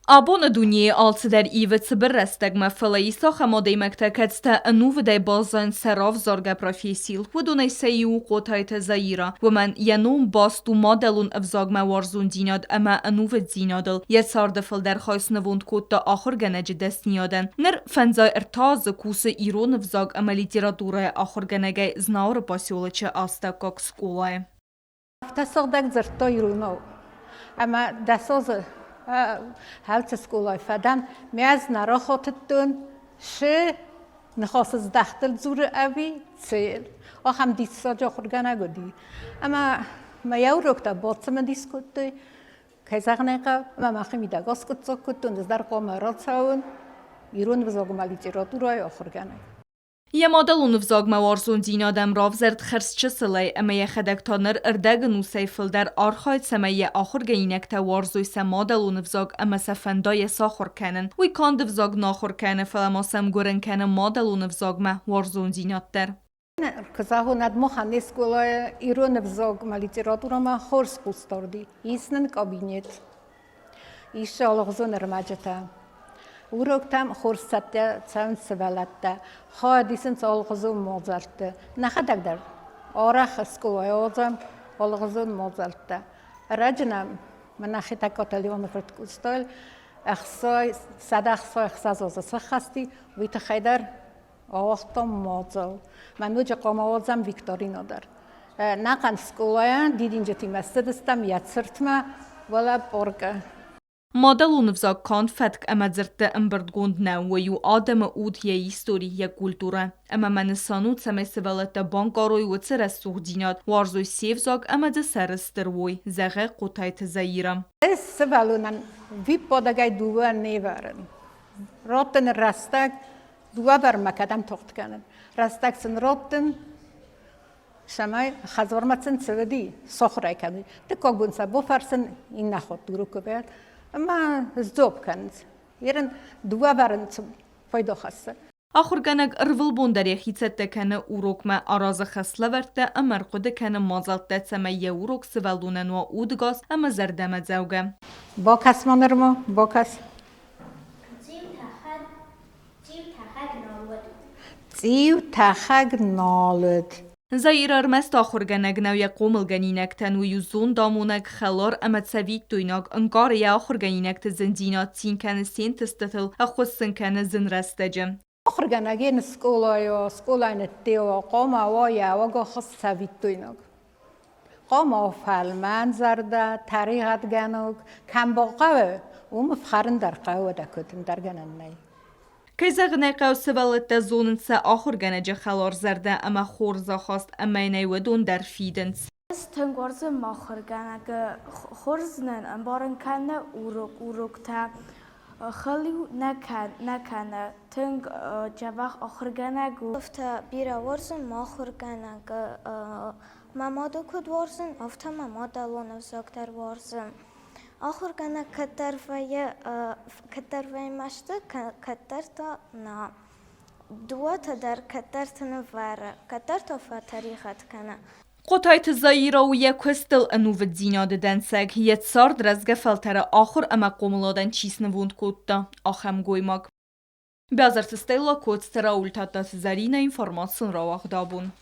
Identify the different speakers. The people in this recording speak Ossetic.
Speaker 1: Абоны дунейы алцыдӕр ивы цыбыр рӕстӕгмӕ, фӕлӕ ис ахӕм адӕймӕгтӕ, кӕцытӕ ӕнувыдӕй баззайынц сӕ равзаргӕ профессийыл. Уыдонӕй сӕ иу у Хъотайты Заира. Уымӕн йӕ ном баст у мадӕлон ӕвзагмӕ уарзондзинад ӕмӕ ӕнувыддзинадыл. Йӕ царды фылдӕр хай снывонд кодта ахуыргӕнӕджы дӕсниадӕн. Ныр фӕндзай ӕртӕ азы кусы ирон ӕвзаг ӕмӕ литературӕйы ахуыргӕнӕгӕй Знауыры поселочы астӕуккаг скъолайы.
Speaker 2: Афтӕ сыгъдӕг дзырдтой иронау. Ӕмӕ дӕсозы хӕлцы скъолайы фӕдӕн ме ӕз нӕ рахатыдтон, шы ныхасы здӕхтыл дзуры ӕви цел. Ахӕм диссаджы ахуыргӕнӕг уыди. Ӕмӕ мӕ йӕ уроктӕ бацымыдис кодтой. Кӕй зӕгъын ӕй хъӕуы, ӕмӕ мӕхимидӕг аскъуыддзаг кодтон, ӕз дӕр хъуамӕ рацӕуон ирон ӕвзагмӕ литературӕйы ахуыргӕнӕг.
Speaker 1: Йӕ мадӕлон ӕвзагмӕ уарзондзинад ӕм равзӕрд хӕрзчысылӕй ӕмӕ йӕхӕдӕг та ныр ӕрдӕгӕнусӕй фылдӕр архайд, цӕмӕй йӕ ахуыргӕнинӕгтӕ уарзой сӕ мадӕлон ӕвзаг ӕмӕ сӕ фӕнда йӕ сахуыр кӕнын. Уый канд ӕвзаг нӕ ахуыр кӕны, фӕлӕ ма сӕм гуырын кӕны мадӕлон ӕвзагмӕ уарзондзинад дӕр.
Speaker 2: Куы зӕгъон, махӕн не скъолайы ирон ӕвзагмӕ литературӕмӕ хорз хъусдард и. Ис нын кабинет, ис алыгъуызон ӕрмӕджытӕ. Уроктӕм хорз цӕттӕ цӕуынц сывӕллӕттӕ, хайад исынц алыгъуызон мадзӕлтты. Нӕхӕдӕг дӕр арӕх скъолайы уадзӕм алыгъуызон мадзӕлттӕ. Ӕрӕджы нӕм мӕнӕ Хетӕгкаты Леоны фырт Къостайыл 166 азы сӕххӕст и, уый тыххӕй дӕр ауагътам мадзал. Мӕ ноджы хъуамӕ ауадзӕм викторина дӕр. Нӕхъӕн скъолайӕн дидинджытимӕ ссыдыстӕм йӕ цыртмӕ, уӕлӕ пъоркъы.
Speaker 1: Мадӕлон ӕвзаг канд фӕтк ӕмӕ дзырдты ӕмбырдгонд нӕу, уый у адӕмы уд, йӕ истори, йӕ культурӕ. Ӕмӕ мӕ нысан у, цӕмӕй сывӕллӕттӕ банкъарой уыцы рӕсугъддзинад, уарзой се взаг ӕмӕ дзы сӕрыстыр уой, зӕгъы Хъотайты Заирӕ.
Speaker 2: Ӕз сывӕллонӕн виппадагӕй дыууӕ не вӕрын. Раттыны рӕстӕг дыууӕвӕрмӕ кӕдӕм тагъд кӕнын. Рӕстӕг сын раттын, цӕмӕй хӕдзармӕ сын цыди, сахуырӕй кӕнын. Дыккаг бон сӕ бафӕрсын, иннӕ хатт урокы бӕт ӕмӕ сдзуапп кӕнынц. Ерын дыууӕвӕрын цы пайда хӕссы.
Speaker 1: Ахуыргӕнӕг ӕрвылбон дӕр йӕхи цӕттӕ кӕны урокмӕ, аразы хӕслӕвӕрдтӕ ӕмӕ ӕрхъуыды кӕны мадзӕлттӕ, цӕмӕй йӕ урок сывӕллонӕн уа удгас ӕмӕ зӕрдӕмӕдзӕугӕ.
Speaker 2: Бакӕс ма нырма, бакӕс. Цъиу тӕхӕг нал уыд.
Speaker 1: Заирӕ ӕрмӕст ахуыргӕнӕг нӕу йӕ хъомылгӕнинӕгтӕн, уый у зондамонӕг, хӕлар ӕмӕ цӕвиттойнаг, ӕнкъары йӕ ахуыргӕнинӕгты зындзинад, цин кӕны се нтыстытыл, ӕххуыс сын кӕны зын рӕстӕджы.
Speaker 2: Ахуыргӕнӕг йе скъолайы, скъолайы ныттеуа, хъуамӕ уа йӕ уагахаст цӕвиттойнаг. Хъуамӕ уа фӕлмӕнзӕрдӕ, тӕригъӕдгӕнаг, кӕм бахъӕуы, уым ӕфхӕрын дӕр хъӕуы, дӕ куыд ӕндӕр гӕнӕн нӕй.
Speaker 1: Кӕй зӕгъын ӕй хъӕуы, сывӕллӕттӕ зонынц сӕ ахуыргӕнӕджы хӕларзӕрдӕ ӕмӕ хорз ахаст ӕмӕ йын ӕй уыдон дӕр фидынц.
Speaker 3: Ӕз тынг уарзын мӕ ахуыргӕнӕгы, хорз нын ӕмбарын кӕны урок, уроктӕ хӕлиу нӕ кӕны, тынг дзӕбӕх ахуыргӕнӕг у.
Speaker 4: Афтӕ бирӕ уарзын мӕ ахуыргӕнӕгы. Мӕ мады куыд уарзын, афтӕ мӕ мадӕлон ӕвзаг дӕр уарзын. Ахуыргӕнӕг кӕддӕр вӕййы, кӕддӕр вӕййы мӕсты, кӕддӕр та нӕ. Дыууӕтӕ дӕр кӕддӕрты нывӕры, кӕддӕр та фӕтӕригъӕд кӕны.
Speaker 1: Хъотайты Заирӕ у йӕ куыстыл ӕнувыддзинады дӕнцӕг, йӕ цард рӕзгӕ фӕлтӕры ахуыр ӕмӕ хъомыладӕн чи снывонд кодта, ахӕм гоймаг. Бязырты Стелла, Коцты Рауль, Тадтаты Зӕринӕ, информацион рауагъд абон.